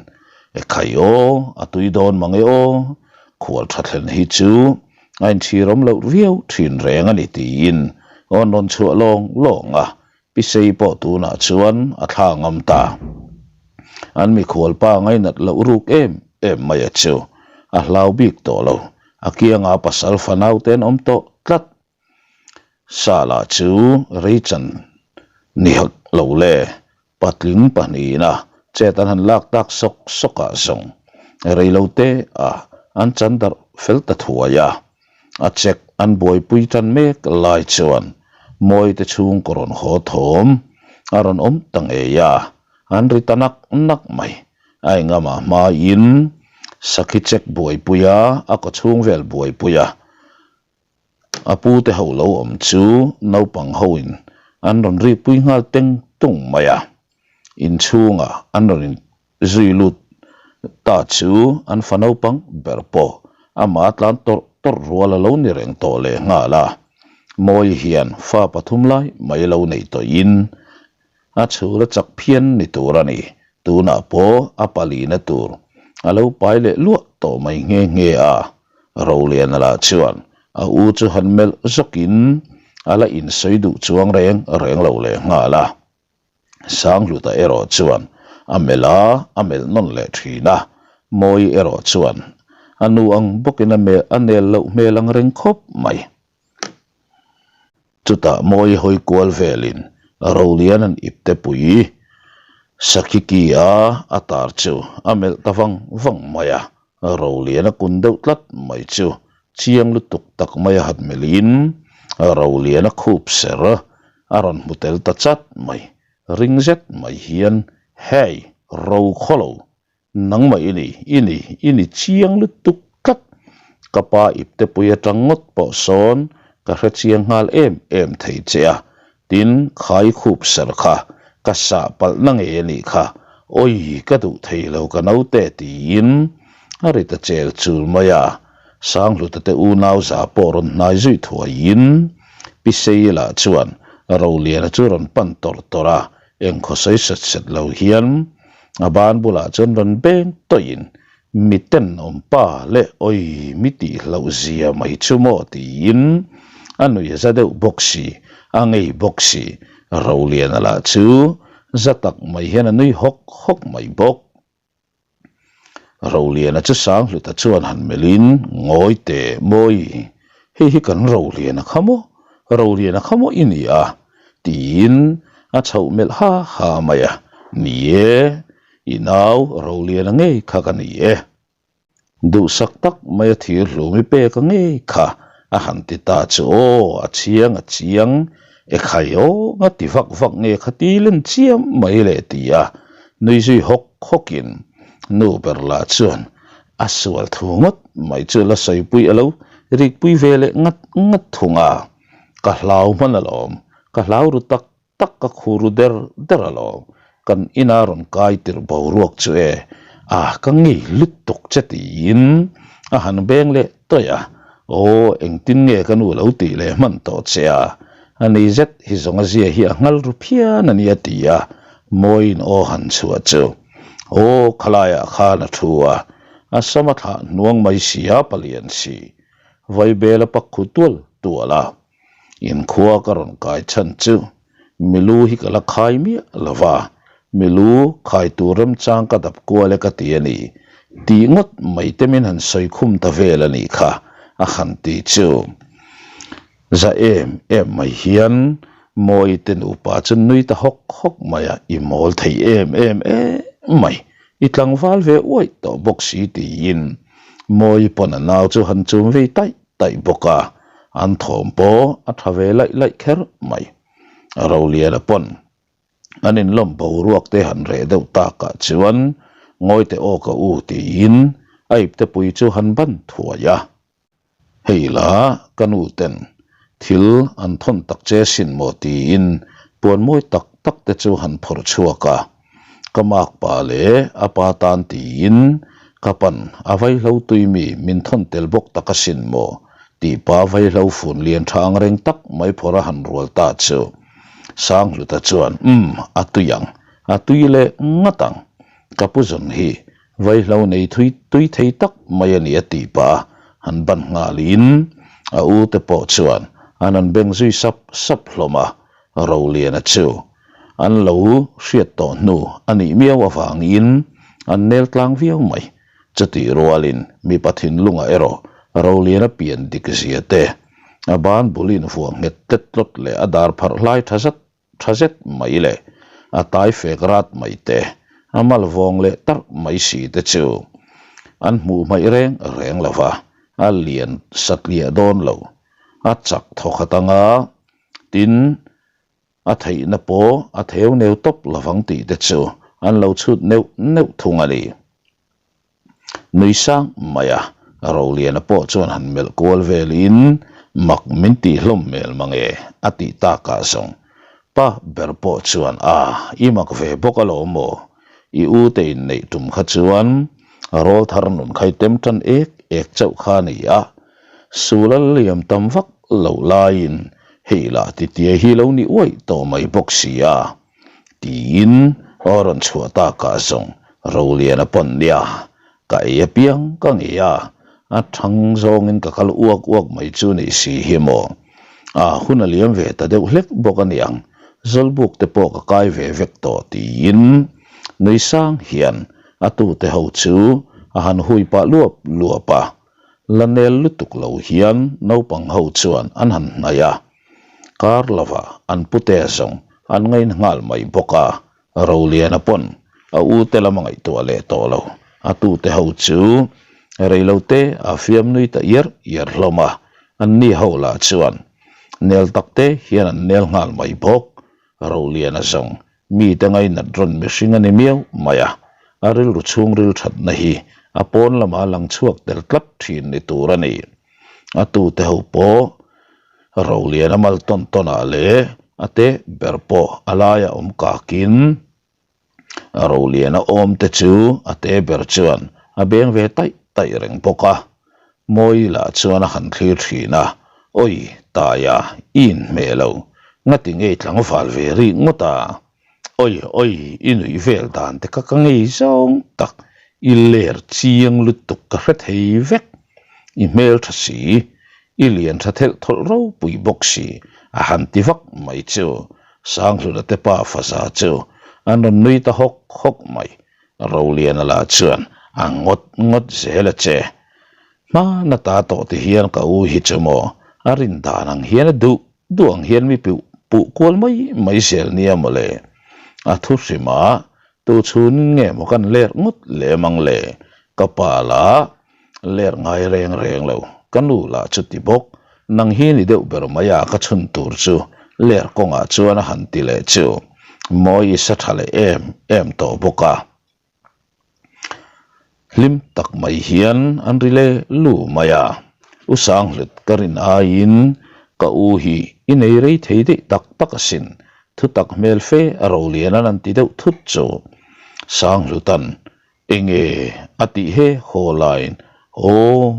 E khai aw, a tui dawn mang e aw, khual tha thlen hi chu A inchhirawm loh viau thin reng a ni tiin awn rawn chhuah lawng lawng a, Pisei pawh tunah chuan a thla ngam ta. An mikhual pa ngainat loh ruk em em mai a chu a hlau bik tawh lo, a kiangah pasal fanau te an awm tawh tlat. Sala chu Reichan ni hak lo le, Patling pahnihna chet an han lak tak sawk sawk ah zawng reilo te ah an chan darh fel ta thuai a, a check an buaipui tan mek lai chuan Mawite chhungkaw rawn haw thawm a rawn awm ta ngei a, an ri ta nak nak mai. A engama hmain sakhi check buaipui a, a kawchhung vel buaipui a. A pu te ho lo awm chu naupang ho in an rawn ri pui nghal teng tung mai a, inchhungah an rawn in zui lut ta chu an fa naupang ber pawh amah tlan tawrh tawrh rual a lo ni reng tawh leh nghal a, Mawi hian fa pathum lai mai lo nei tawhin A chhur a chak phian ni tur a ni. Tunah pawh a palina tur a lo pai leh luah tawh mai nghe nghe a. Roliana lah chuan a u chu han melh zawkin a la insawi duh chuang reng reng lo leh nghal a. Sanghluta erawh chuan a melh a, a melh nawn leh thin a. Mawi erawh chuan a nu ang bawkin a melh a nel loh hmel ang reng khawp mai. Chutah mawi hawi kual velin Rolian an ipte pui Sakhiki a a tar chu a melh ta vang vang mai a, Rolian a kun deuh tlat mai chu chiang lutuk tak mai a han melhin Rolian a khup ser a rawn hmu tel ta chat mai, ring zet mai hian Hey! Ro khawlo Nangmah i ni, i ni, i ni chiang lutuk tlat. Ka pa iptepui atang ngawt pawh sawn ka hre chiang nghal em em thei che a, tin khai khup ser kha ka sah palh na ngei a nih kha, awi ka duh thei lo ka naute tiin a ri ta chel chul mai a. Sanghluta te unau za pawh rawn hnai zui thuaiin Pi Seila chuan Roliana chu rawn pan tawrh tawrh a, engkhaw sawi set set lo hian a ban bulah chuan rawn beng tawhin mi tenawm pa leh awi mi tih hlauh zia mai chu maw tiin a nuih a za deuh bawk si, a ngei bawk si. Roliana lah chu za tak mai hian a nui hawk hawk mai bawk. Roliana chu Sanghluta chuan han melhin, Ngawi teh mawi, hei hi kan Roliana kha maw? Roliana kha maw i ni a? tiin a chhoh melh ha ha mai a. Ni e, i nau Roliana ngei kha ka ni e. Duhsak tak mai a thir hlum i pek a ngei kha a han ti ta chu aw, a chiang a chiang e khai aw nga ti vak vak nge kha ti len chiam mai le ti a nui zui hawk hawk in nu ber lah chuan a sual thu ngawt mai chu la sawipui a lo rikpui ve leh ngat ngat thung a, ka hlau hman alawm, ka hlau ru tak tak ka khu ru der der alawm, kan ina rawn kai tirh boruak chu e, a ka ngei lutuk che tiin a han beng leh tawih a, aw engtin nge ka nu lo tih leh hman tawh che a, a ni zet hi zawng a zia hi a nghal ru phian a nia ti a, mawiin aw han chhuah chu aw khalaiah khan a thu a, a sam a thlah hnuang mai si a palian si, vaibel a pak khu tual tual a. Inkhua ka rawn kai chhan chu milu hi ka la khai miah lo va, milu khai tur remchang ka dap kual e ka ti a ni tih ngawt mai te min han sawi khum ta vel a nih kha a han ti chu. Za em em mai hian Mawi te nupa chu nui ta hawk hawk mai a, i mawl thei em em em mai, i tlangval ve uaih tawh bawk si tiin Mawi pawn a nau chu han chum vei taih taih bawk a, an thawm pawh a tha ve laih laih kher mai. Roliana pawn an inlawm boruak te han reh deuh takah chuan ngawi teh aw ka u tiin a iptepui chu han ban thuai a. Hei la ka nu ten thil an thawn tak che sin maw tiin puan mawi tak tak te chu han phawrh chhuak a. Ka mak pa leh a pa tan tiin ka pan a vaihlo tui mi min thawn tel bawk tak asin maw tih pa vaihlo fun lian tha ang reng tak mai phawrh a han rual ta chu. Sanghluta chuan umm a tui ang, a tui leh ngat ang. Ka pu zawn hi vaihlo nei thui tui thei tak mai a ni a tih pah a han ban nghalin a u te pawh chuan an han beng zui sap sap hlawm a, Roliana chu An lo hriat tawh hnu a nih miau avangin an nel tlang viau mai. Chutih rualin mipa thinlungah erawh Roliana pian dik zia te, a ban bul invuah nghet tlet tlawt leh a dar pharh hlai tha zat tha zet mai leh a tai fek rat mai te, a mal vawng leh tarh mai si te chu an hmuh hmaih reng reng lo va, a lian satliah dawn lo. A chak thawkhat anga tin A theihna pawh a theu neu tawp lovang tih te chu an lo chhut neuh neuh thung a ni. Nui sang mai a, Roliana pawh chuan han melh kual velin mak min tih hlawm hmel mange a tih takah zawng pa ber pawh chuan a i mak ve bawk alawm maw? I u te inneih tum kha chuan rawlthar nun khai tem tan ek ek chauh kha a ni a, Sul a liam tam vak loh laiin hei lah titiai hi lo ni uaih tawh mai bawk si a, tiin aw rawn chhuah takah zawng Roliana pawn nia, ka ei apiang ka ngei a, a thang zawngin ka kal uak uak mai chu ni si hi maw. A hun a liam ve ta deuh hlek bawk a niang, Zawlbuk te pawh ka kai ve vek tawh tiin nui sang hian a tute ho chu a han hui pah luap luap a. La nel lutuk lo hian naupang ho chuan an han hnaih a, kar lova an pute zawng an ngaina nghal mai bawk a, Roliana pawn a u te lam a ngaihtuah leh tawh lo, a tute ho chu reilote a fiam nui ta iar iar hlawm a, anni ho lah chuan nel tak te hian an nel nghal mai bawk, Roliana zawng Mite ngainat rawn mihring a ni miau mai a, a rilru chhungril thatna hi a pawn lamah a lang chhuak tel tlat thin ni tur a ni. A tute ho pawh Roliana mal tawn tawnah leh a te ber pawh a laia awm kakin Roliana awm te chu a te ber chuan a beng ve taih taih reng bawk a. Mawi lah chuan a han thlir thin a, Awi, Taia, i inhmeh lo, ngati ngei tlangval ve rik ngawt a? Awi, awi, i nuih vel dan te kha ka ngei zawng tak, i ler chiang lutuk ka hre thei vek, i hmel tha si, i lian tha thelh thawlh ropui bawk si, a han ti vak mai chu. Sanghluna te pa faza chu an rawn nui ta hawk hawk mai. Roliana lah chuan a ngawt ngawt zel a che. Hmana ta tawh ti hian ka u hi chu maw a rin dan ang hian a duh duh ang hian mi piuh puh kual mai mai zel nia mawle. A thu hrim a, tu chhunin nge maw kan ler ngawt lem ang le? Ka pa lah Ler ngai reng reng lo, ka nu lah chu ti bawk, nang hi ni deuh ber mai a ka chhun tur chu ler kawngah chuan a han ti leh chu mawi i sa tha leh em em tawh bawk a. Hlim tak mai hian an ri le lu mai a, U Sanghlut ka rin aiin ka u hi i nei rei thei daih tak tak asin, thutak hmel fe a rolian an an ti deuh thut chu Sanghluta'n Enge a tih he haw laiin aw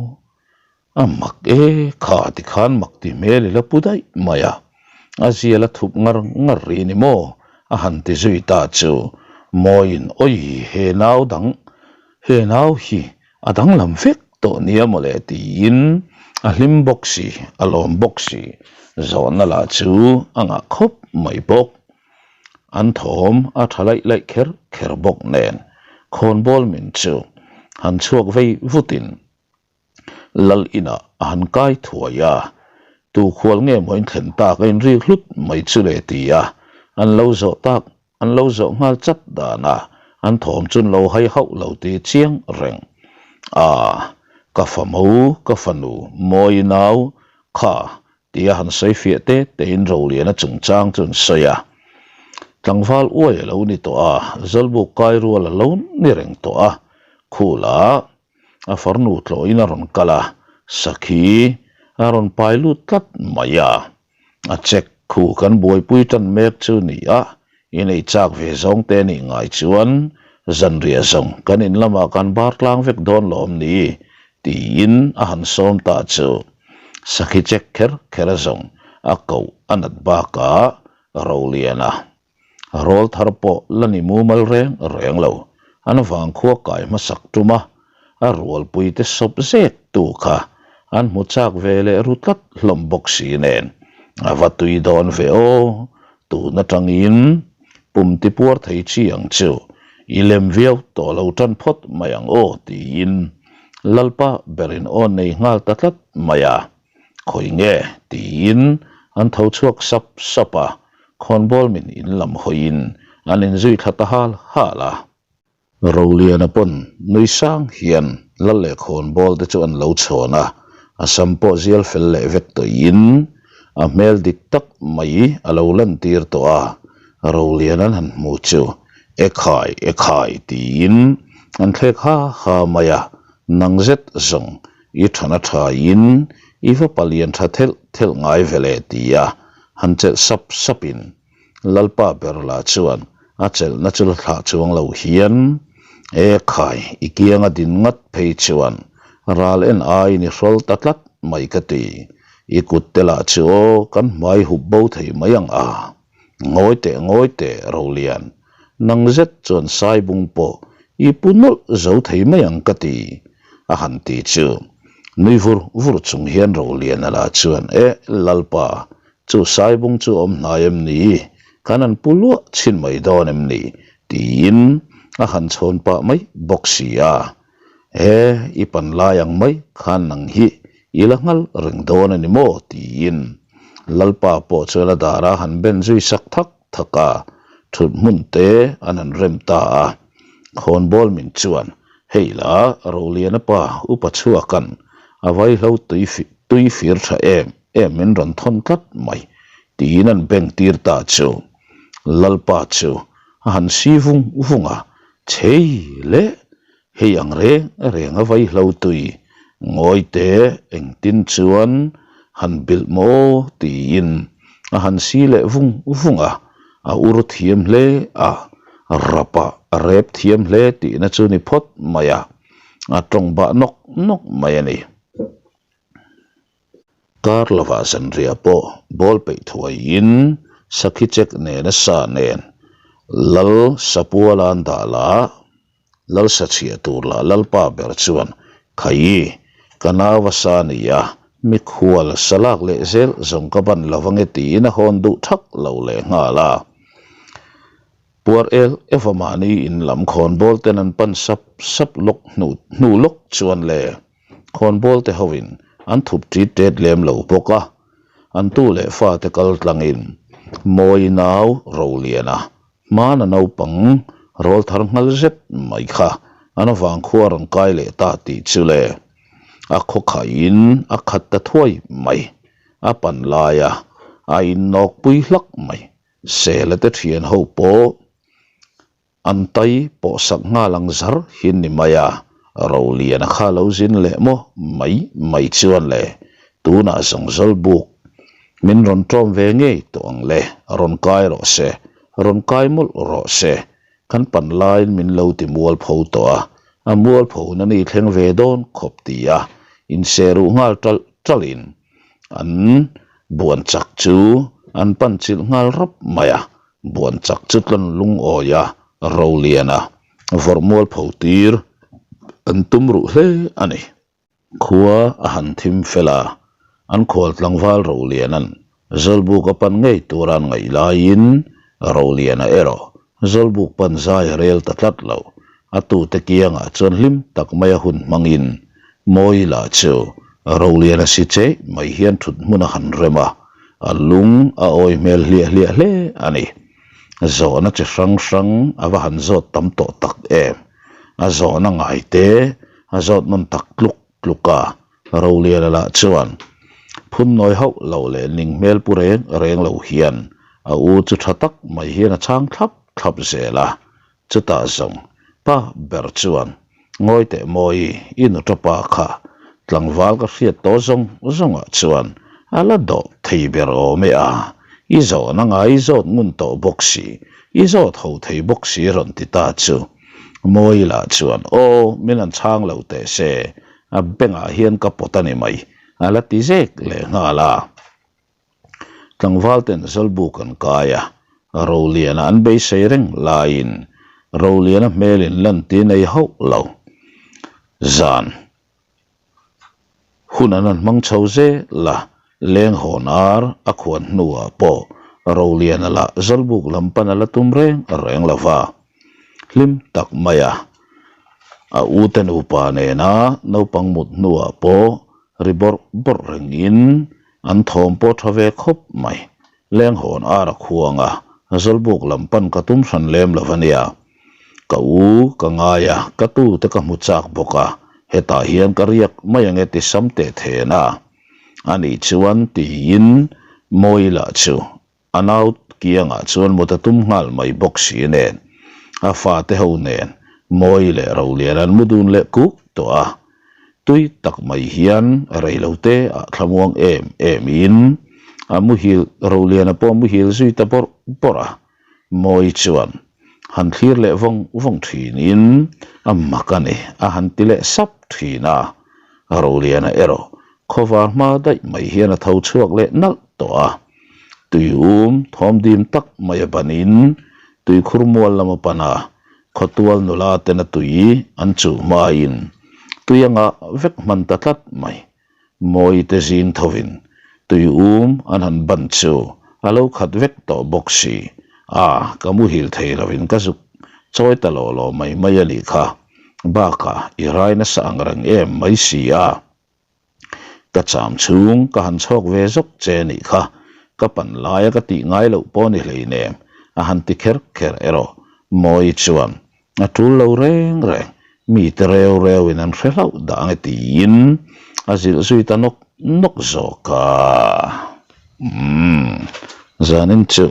a mak e kha tikhan mak ti hmel i la pu daih mai a, a zial a thup ngar ngar rih ni maw a han ti zui ta chu Mawiin awi he nau dang he nau hi a danglam vek tawh nia mawle tiin a hlim bawk si a lawm bawk si zawhna lah chu a ngah khawp mai bawk. An thawm a tha laih laih kher kher bawk nen khawnbawl min chu han chhuak vei vutin Lal inah a han kai thuai a, tu khual nge maw inthlen tak a inrik hlut mai chu le ti a an lo zawh tak an lo zawh nghal chat dan a an thawm chu an lo hai hauh lo ti chiang reng. Aaa ka famo ka fanu mawi nau kha Tia han sawi fiah te tein Roliana chungchang chu an sawi a. Tlangval uai a lo ni tawh a, Zawlbuk kai rual a lo ni reng tawh a. Khula a farnu tlawhin a rawn kal a, sakhi a rawn pai lut tlat mai a. A check khu kan buaipui tan mek chu ni a, i nei chak ve zawng te nih ngai chuan zanriah zawng kan in lamah kan bar tlang vek dawn lawm ni tiin a han sawm ta chu. Sakhi check kher kher a zawng a koh a nat bakah Roliana rawl thar pawh la ni mumal reng reng lo. An vangkhua kai hmasak tum a, a rualpui te sawp zek tu kha an hmu chak ve leh ru tlat hlawm bawk si nen a va tui dawn ve aw, tun atangin pum ti puar thei chi ang chu i lem viau tawh lo tan phawt mai ang aw tiin Lalpa berin aw nei nghal ta tlat mai a, khawi nge tiin an tho chhuak sap sap a, khawnbawl min in lam hawiin an inzui thla ta hal hal a. Roliana pawn nui sang hian lal leh khawnbawl te chu an lo chhawn a, a sam pawh zial fel leh vek tawhin a hmel dik tak mai a lo lantir tawh a, Roliana an han hmu chu E khai, e khai tiin an thlek ha ha mai a, nang zet zawng i thana thain i va palian tha thelh thelh ngai ve le tia han chelh sap sapin Lalpa ber lah chuan a chelhna chu la thlah chuang lo hian E khai, i kianga din ngat phei chuan ral en aiin i hrawl ta tlat mai ka ti, i kut te lah chu aw kan hmai hup bo thei mai ang a. Ngawi teh ngawi teh Rolian, nang zet chuan Saibung pawh i pu nawlh zo thei mai ang ka ti, a han ti chu. Nui vur vur chung hian Roliana lah chuan, Eh, Lalpa, chu Saibung chu awm hnai em ni? Kan han pu luah chhin mai dawn em ni? tiin a han chhawn pah mai bawk si a. Eh, i pan lai ang mai khan nang hi i la nghal reng dawn a ni maw? tiin Lalpa pawh chuan a dara han ben zui sak thak thak a, thut hmun te an han rem ta a. Khawnbawl min chuan, Hei la, Roliana pa upa chhuakan a vaihlo tui tui fir tha em em min rawn thawn tlat mai, tiin an beng tir ta chu. Lalpa chu a han si vung vung a, Chhei le, hei ang reng reng a vaihlo tui, ngawi te engtin chuan han bilh maw tiin a han si leh vung vung a, a ur thiam hle a, rap ah a rep thiam hle tihna chu ni phawt mai a, a tawng bah nawk nawk mai a ni. Kar lovah zanriah pawh bawl peih thuaiin sakhi chek nena sa nen Lal Sapuala an dah lah. Lal sachhiah tur lah Lalpa ber chuan Khaii, ka nau a sa nia, mikhual sa lak leh zel zawng ka ban lo ange tiin a hawn duh thak lo leh nghal a. Puar el eva mahni in lam khawnbawl ten an pan sap sap lawk hnu hnu lawk chuan le khawnbawl te hoin an thup tit tet lem lo bawk a, an tu leh fate kal tlangin Mawi nau Roliana Hmana naupang rawl thar nghal zet mai kha an avang khua rawn kai leh ta tih chu le a khaw khaihin a khat ta thuai mai, a pan laia a innawkpui hlak mai. Sela te thian ho pawh an tai pawh sak nghal ang zar hi ni mai a, Roliana kha lo zin leh maw mai mai chuan le tunah zawng zawl buk min rawn ṭawm ve ngei tawh ang le, rawn kai rawh se, rawn kai mawlh rawh se, kan pan laiin min lo ti mualpho tawh a, a mualpho na ni thleng ve dawn khawp ti a inseruh nghal ṭalh ṭalhin An buan chak chu an pan chilh nghal rawp mai a, buan chak chu tlawn lungawi a, Roliana vawrh mual pho tir an tum ruh hle a ni. Khua a han thim fel a, an khual tlangval Roliana'n Zawlbuk a pan ngei tura an ngaih laiin Roliana erawh Zawlbuk pan zai a rel ta tlat lo. A tute kiangah chuan hlim tak maia hun hmangin Mawi lah chu Roliana si che mai hian thut hmun a han rem a, a lung a awi hmel hliah hliah hle a ni. Zawhna chi hrang hrang a va han zawt tam tawh tak em! A zawhna ngai te a zawt nawn tak tluk tluk a, Roliana lah chuan phunnawi hauh lo leh ning hmel pu reng reng lo hian a u chu tha tak mai hian a chhang thlap thlap zel a, chutah zawng pa ber chuan Ngawi teh Mawi, i nuta pa kha tlangval ka hriat tawh zawng zawngah chuan a la dawh thei ber awm e a, i zawhna ngai i zawt ngun tawh bawk si, i zawt ho thei bawk si rawn ti ta chu. Mawi lah chuan aw min han chhang lo teh se, a bengah hian ka pawt a ni mai, a la ti zek leh nghal a. Tlangval ten Zawlbuk an kai a, Roliana an beisei reng laiin Roliana hmelin lanti nei hauh lo. Zan hun an han hmang chho zel a, leng hawn ar a khuan hnuah pawh Roliana lah Zawlbuk lam pan a la tum reng reng lo va. Hlim tak maia a ute nupa nena naupang mut hnuah pawh ri bawrh bawrh rengin an thawm pawh tha ve khawp mai. Leng hawn ar a khuang a, Zawlbuk lam pan ka tum hran lem lo ania. Ka u ka ngai a, ka tute ka hmu chak bawk a, hetah hian ka riak mai ange ti sam teh then a. Ani chuan tiin Mawi lah chu A nau kiangah chuan mut a tum nghal mai bawk si nen, a fate ho nen Mawi leh Rolian an mu dun leh kuk tawh a. Tui tak mai hian reilote ah thlamuang em em in a muhil Roliana pawh a muhil zui ta bawrh bawrh a. Mawi chuan han thlir leh vawng vawng thin in a mak a ni a han ti leh sap thin a. Roliana erawh khawvar hma daih mai hian a tho chhuak leh nalh tawh a. Tuium thawm dim tak mai a banin tuikhur mual lam a pan a, khawtual nula ten a tui an chuh hmain tui a ngah vek hman ta tlat mai. Mawi te zing thovin tuium an han ban chu a lo khat vek tawh bawk si. A, ka muhil thei lovin ka zuk chawi ta lawh lawh mai mai a nih kha. Bakah i rai nasa ang reng em mai si a. Ka cham chhung ka han chhawk ve zawk che nih kha, ka pan laia ka tih ngai loh pawh ni hleinem, a han ti kher kher erawh. Mawi chuan a tul lo reng reng, mite reu reuin an hre hlauh dah ang e tiin a zilh zui ta nawk nawk zawk a. Umm, zanin chu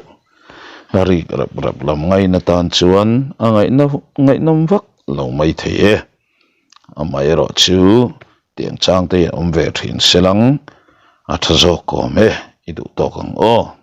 a rik rep rep lam ngaina tan chuan a ngaihnawm vak lo maithei e. Amaherawh chu tiang chang te hian awm ve thin se lang a tha zawk awm e, i duh tawk ang aw.